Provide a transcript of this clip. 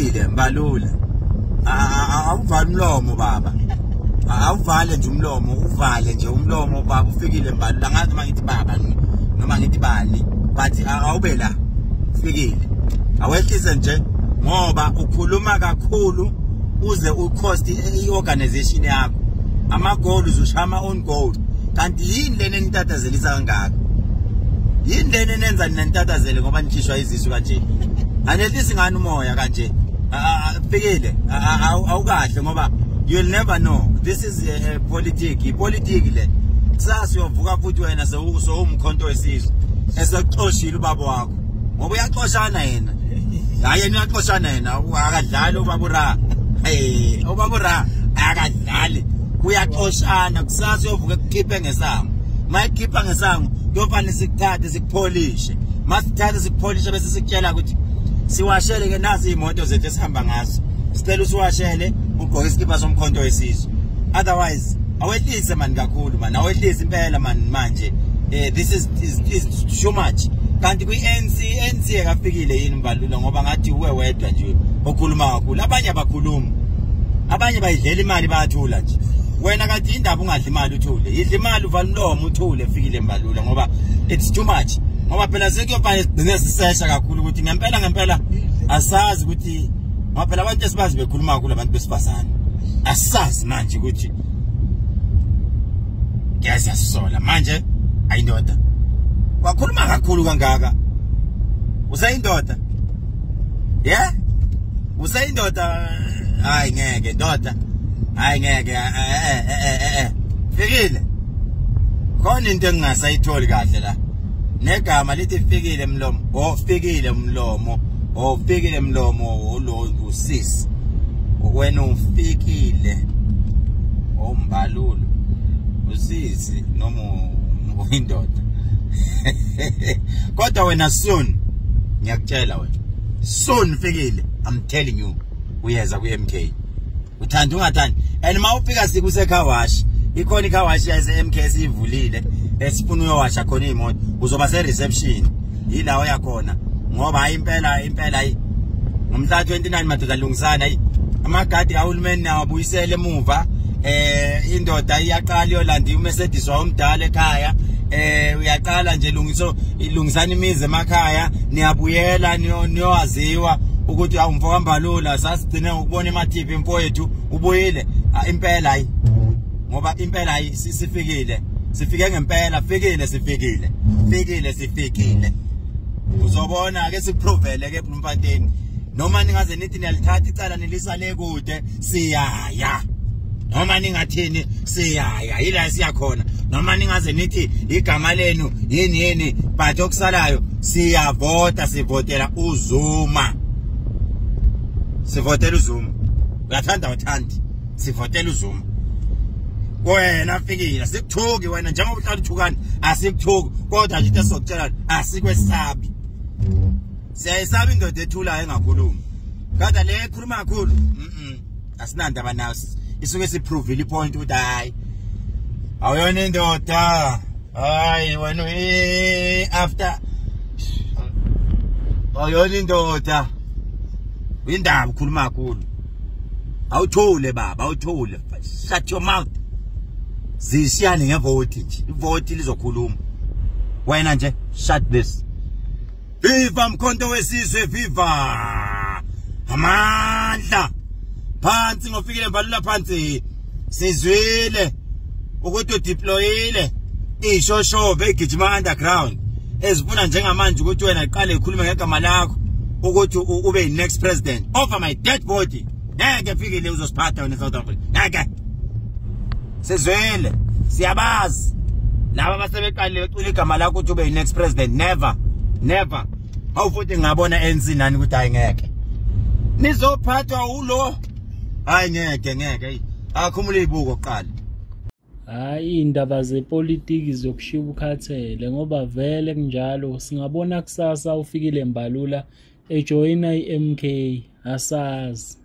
Fikile Mbalula, awuvale umlomo baba, awuvale nje umlomo, uvale nje umlomo baba. Ufikile Mbalula, angazi noma ngithi baba noma ngithi bali, but awube la. Fikile, awehlise nje ngoba ukhuluma kakhulu uze ucost i-organization yakho amagoli, uzoshaya ama-own goal. Kanti yini lena enitatazelisa kangaka? Yini lena enenza nina nitatazele ngoba nikhishwa izisu kanje? Anehlisi ngani umoya kanje? Fikile, awukahle ngoba you'll never know. This is a politic, ipolitiki le. Kusasa uyovuka futhi wena sewumkhonto wesizwe esekuxoshile ubaba wakho, ngoba uyaxoshana yena. Hayi, yena uyaxoshana yena, akadlali ubaba ura. Hey, ubaba ura akadlali, uyaxoshana. Kusasa uyovuka ekukhiphe ngesango. Mayikhipha ngesango kuyofanele sikuthathe sikupholishe. Masithathe sikupholishe bese sikutshela ukuthi siwashele ke nazi iy'moto zethu esihamba ngazo, sicela usiwashele ugqoke isikipha somkhonto wesizwe, otherwise awehlise mani kakhulu mani, awehlise impela mani. Manje this is too much. Kanti kwi-ANC, ANC ekafikile yini Mbalula? Ngoba ngathi uwe wedwa nje okhuluma kakhulu, abanye abakhulumi, abanye bayidlela imali bayathula nje. Wena kanti indaba ungadli imali uthule? Idla imali uvala umlomo uthule, Fikile Mbalula, ngoba it's too much. Ngoba phela sekuyofanele sigcine sisesha kakhulu ukuthi ngempela ngempela asazi ukuthi, ngoba phela abantu esibazi bekhuluma kakhulu abantu besifazane, asazi manje ukuthi ngiyasisola manje. Ayindoda, wakhuluma kakhulu kangaka, usayindoda? Yeah, usayindoda. Hayi ngeke ndoda, hayi ngeke. Fikile, khona into engingasayitholi kahle la. Negama lithi Fikile Mlomo, oh Fikile Mlomo, oh Fikile Mlomo, lo usisi wena ufikile oMbalula, usisi noma uyindoda? Kodwa wena soon, ngiyakutshela wena, soon Fikile, I'm telling you, uyeza ku-MK, uthanda ungathandi. And uma ufika sikuse car wash, ikhona i-car wash yase-MK esiyivulile esifuna uyowasha khona iy'moto. Uzoba se-reception, yila oyakhona, ngoba hayi impela impela, hayi, ngomhla 29 madoda, lungisana. Hayi, amagadi kahulumeni nawabuyisele emuva. Indoda iyaqala iyolanda uMercedes wawumdala ekhaya. Uyaqala nje lungiso, ilungisana imizi emakhaya, niyabuyela niyowaziwa ukuthi awumfo kaMbalula, sasigcine ngokubona ema-TV, mfowethu ubuyile. Impela hayi, ngoba impela hayi, sifikile, sifike ngempela. Fikile, sifikile, fikile, sifikile. Uzobona ke, sikuprovele ke eBloemfontein. Noma ningaze nithi niyalithatha icala nilisale kude, siyaya. Noma ningathini, siyaya, yila siyakhona. Noma ningaze nithi igama lenu yini yini, but okusalayo siyavota, sivotela uZuma, sivotela uZuma. Uyathanda uthandi, sivotela uZuma. Wena Fikile, asikuthuki wena njengoba uhlala uthukana, asikuthuki, kodwa nje into esizokutshela, asikwesabi. Siyayisaba indoda ethulayo engakhulumi, kodwa le ekhuluma kakhulu asinandaba nayo. Isuke siprovile ipoint ukuthi hayi, awuyona indoda. Hayi wena, after awuyona indoda, indaba ukhuluma kakhulu. Awuthule baba, awuthule, shut your mouth. Zishiyane ngevoti nje, ivoti lizokhuluma. Wena nje shut this. Viva Mkhonto wesizwe, viva amandla! Phansi ngoFikile Mbalula, phansi. Sizwile ukuthi udeployile ishoshobe egijima underground ezifuna njengamanje ukuthi wena iqale ikhulume ngegama lakho ukuthi ube next president. Over my dead body, ngeke Fikile, uzosiphatha wena eSouth Africa, ngeke. Sizwile, siyabazi laba abasebeqalile becula igama lakho ukuthi ube next president. Never, never. Awu futhi ngabona ANC nani ukuthi hayi ngeke nizophathwa ulo, hayi ngeke, ngeke. Akhumule ibuko kuqala. Hhayi, iy'ndaba zepolitiki zokushiya ukhathele ngoba vele kunjalo. Singabona kusasa uFikile Mbalula ejoyina i-MK, asazi.